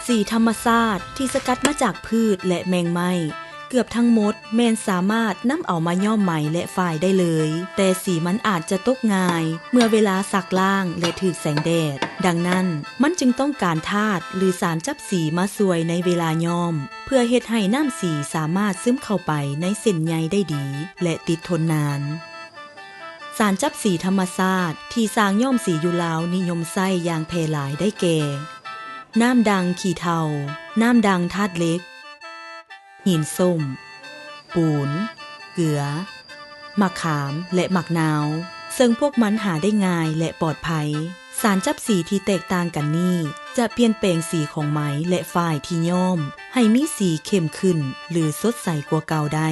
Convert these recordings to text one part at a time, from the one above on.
ສີທຳມະຊາດທີ່ສະກັດມາຈາກພືດ ແລະ ແມງໄມ້ ເກືອບທັງໝົດແມ່ນສາມາດນຳເອົາມາຍ້ອມໄໝ ແລະ ຝ້າຍໄດ້ເລີຍ, ແຕ່ສີມັນອາດຈະຕົກງ່າຍເມື່ອເວລາຊັກລ້າງ ແລະ ຖືກແສງແດດ. ດັ່ງນັ້ນ, ມັນຈຶ່ງຕ້ອງການທາດ ຫຼື ສານຈັບສີມາຊ່ວຍໃນເວລາຍ້ອມ, ເພື່ອເຮັດໃຫ້ນ້ຳສີສາມາດຊຶມເຂົ້າໄປໃນເສັ້ນໃຍໄດ້ດີ ແລະ ຕິດທົນນານ. ສານຈັບສີທຳມະຊາດທີ່ຊ່າງຍ້ອມສີຢູ່ລາວນິຍົມໃຊ້ຢ່າງແຜ່ຫຼາຍໄດ້ແກ່ ນ້ຳດ່າງຂີ້ເຖົ້າ, ນ້ຳດ່າງທາດເຫຼັກ, ຫີນສົ້ມ, ປູນ, ເກືອ, ໝາກຂາມ ແລະ ໝາກນາວ, ເຊິ່ງພວກມັນຫາໄດ້ງ່າຍ ແລະ ປອດໄພ. ສານຈັບສີທີ່ແຕກຕ່າງກັນນີ້ຈະປ່ຽນແປງສີຂອງໄໝ ແລະ ຝ້າຍທີ່ຍ້ອມໃຫ້ມີສີເຂັ້ມຂຶ້ນ ຫຼື ສົດໃສກວ່າເກົ່າໄດ້.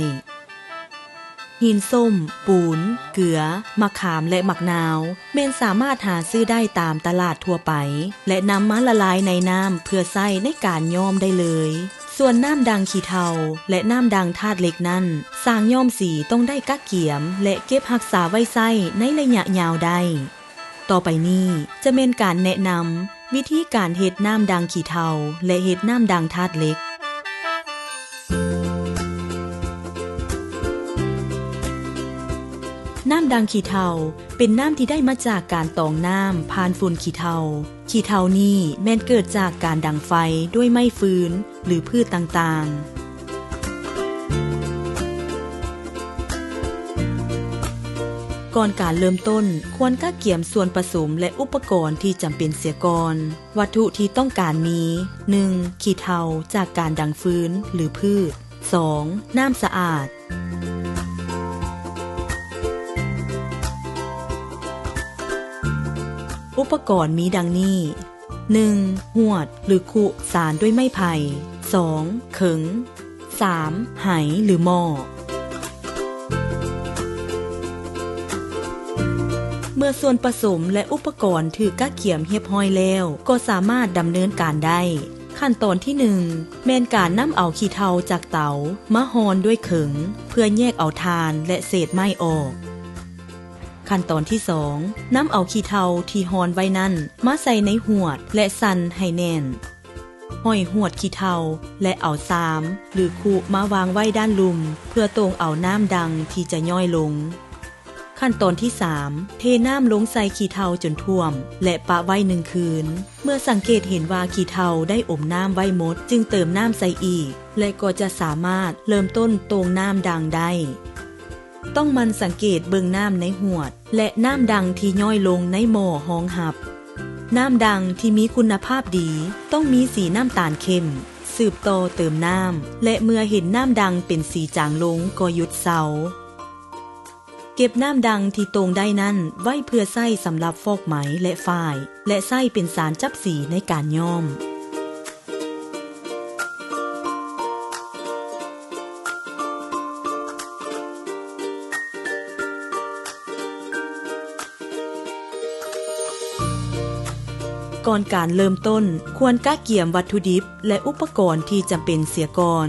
ຫີນສົ້ມ, ປູນ, ເກືອ, ໝາກຂາມ ແລະ ໝາກນາວ ແມ່ນສາມາດຫາຊື້ໄດ້ຕາມຕະຫຼາດທົ່ວໄປ ແລະ ນຳມາລະລາຍໃນນ້ຳເພື່ອໃຊ້ໃນການຍ້ອມໄດ້ເລີຍ. ສ່ວນນ້ຳດ່າງຂີ້ເຖົ້າ ແລະ ນ້ຳດ່າງທາດເຫຼັກນັ້ນ, ຊ່າງຍ້ອມສີຕ້ອງໄດ້ກະກຽມ ແລະ ເກັບຮັກສາໄວ້ໃຊ້ໃນໄລຍະຍາວໄດ້. ຕໍ່ໄປນີ້ຈະແມ່ນການແນະນຳວິທີການເຮັດນ້ຳດ່າງຂີ້ເຖົ້າ ແລະ ເຮັດນ້ຳດ່າງທາດເຫຼັກ. ນ້ຳດ່າງຂີ້ເຖົ້າເປັນນ້ຳທີ່ໄດ້ມາຈາກການຕອງນ້ຳຜ່ານຝຸ່ນຂີ້ເຖົ້າ. ຂີ້ເຖົ້ານີ້ແມ່ນເກີດຈາກການດັງໄຟດ້ວຍໄມ້ຟືນ ຫຼື ພືດຕ່າງໆ. ກ່ອນການເລີ່ມຕົ້ນ, ຄວນກະກຽມສ່ວນປະສົມ ແລະ ອຸປະກອນທີ່ຈຳເປັນເສຍກ່ອນ. ວັດຖຸທີ່ຕ້ອງການມີ, ໜຶ່ງ ຂີ້ເຖົ້າຈາກການດັງຟືນ ຫຼື ພືດ, ສອງ ນ້ຳສະອາດ. ອຸປະກອນມີດັ່ງນີ້, ໜຶ່ງ ຫວດ ຫຼື ຄຸ ສານດ້ວຍໄມ້ໄຜ່, ສອງ ເຂີງ, ສາມ ໄຫ ຫຼື ໝໍ້. ເມື່ອສ່ວນປະສົມ ແລະ ອຸປະກອນຖືກກະກຽມຮຽບຮ້ອຍແລ້ວ, ກໍສາມາດດຳເນີນການໄດ້. ຂັ້ນຕອນທີໜຶ່ງ ແມ່ນການນຳເອົາຂີ້ເຖົ້າຈາກເຕົາມາຮ່ອນດ້ວຍເຂີງ ເພື່ອແຍກເອົາຖ່ານ ແລະ ເສດໄມ້ອອກ. ຂັ້ນຕອນທີສອງ ນຳເອົາຂີ້ເຖົ້າທີ່ຮ່ອນໄວ້ນັ້ນມາໃສ່ໃນຫວດ ແລະ ສັ່ນໃຫ້ແໜ້ນ. ຫ້ອຍຫວດຂີ້ເຖົ້າ ແລະ ເອົາຊາມ ຫຼື ຄຸ ມາວາງໄວ້ດ້ານລຸ່ມ ເພື່ອໂຕ່ງເອົານ້ຳດັງທີ່ຈະຍ້ອຍລົງ. ຂັ້ນຕອນທີສາມ ເທນ້ຳລົງໃສ່ຂີ້ເຖົ້າຈົນຖ້ວມ ແລະ ປະໄວ້ໜຶ່ງຄືນ. ເມື່ອສັງເກດເຫັນວ່າຂີ້ເຖົ້າໄດ້ອົມນ້ຳໄວ້ໝົດ, ຈຶ່ງເຕີມນ້ຳໃສ່ອີກ ແລະ ກໍຈະສາມາດເລີ່ມຕົ້ນໂຕ່ງນ້ຳດັງໄດ້. ຕ້ອງໝັ່ນສັງເກດເບິ່ງນ້ຳໃນຫວດ ແລະ ນ້ຳດັງທີ່ຍ້ອຍລົງໃນໝໍ້ຮອງຮັບ. ນ້ຳດັງທີ່ມີຄຸນນະພາບດີຕ້ອງມີສີນ້ຳຕານເຂັ້ມ, ສືບຕໍ່ເຕີມນ້ຳ ແລະ ເມື່ອເຫັນນ້ຳດັງເປັນສີຈາງລົງກໍຢຸດເຊົາ. ເກັບນ້ຳດັງທີ່ໂຕ່ງໄດ້ນັ້ນໄວ້ເພື່ອໃຊ້ສຳລັບຟອກໄໝ ແລະ ຝ້າຍ ແລະ ໃຊ້ເປັນສານຈັບສີໃນການຍ້ອມ. ກ່ອນການເລີ່ມຕົ້ນ, ຄວນກະກຽມວັດຖຸດິບ ແລະ ອຸປະກອນທີ່ຈຳເປັນເສຍກ່ອນ.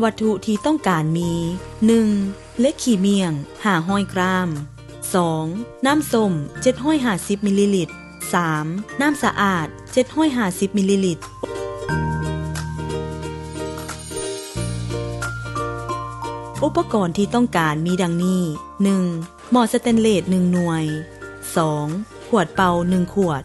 ວັດຖຸທີ່ຕ້ອງການມີ, ໜຶ່ງ ເຫຼັກຂີ້ໝ້ຽງ ຫ້າຮ້ອຍກຣາມ, ສອງ ນ້ຳສົ້ມ ເຈັດຮ້ອຍຫ້າສິບມິນລີລິດ, ສາມ ນ້ຳສະອາດ ເຈັດຮ້ອຍຫ້າສິບມິນລີລິດ. ອຸປະກອນທີ່ຕ້ອງການມີດັ່ງນີ້, ໜຶ່ງ ໝໍ້ສະແຕນເລດ ໜຶ່ງໜ່ວຍ, ສອງ ຂວດເປົ່າ ໜຶ່ງຂວດ.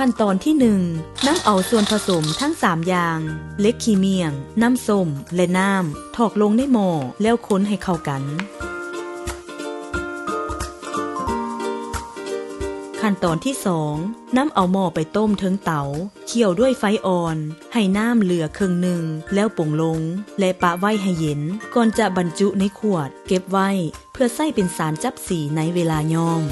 ຂັ້ນຕອນທີໜຶ່ງ ນຳເອົາສ່ວນປະສົມທັງສາມຢ່າງ ເຫຼັກຂີ້ໝ້ຽງ, ນ້ຳສົ້ມ ແລະ ນ້ຳ ຖອກລົງໃນໝໍ້ ແລ້ວຄົນໃຫ້ເຂົ້າກັນ. ຂັ້ນຕອນທີສອງ ນຳເອົາໝໍ້ໄປຕົ້ມເທິງເຕົາ, ຂ້ຽວດ້ວຍໄຟອ່ອນ, ໃຫ້ນ້ຳເຫຼືອເຄິ່ງໜຶ່ງ ແລ້ວປົງລົງ ແລະ ປະໄວ້ໃຫ້ເຢັນ ກ່ອນຈະບັນຈຸໃນຂວດ ເກັບໄວ້ເພື່ອໃຊ້ເປັນສານຈັບສີໃນເວລາຍ້ອມ.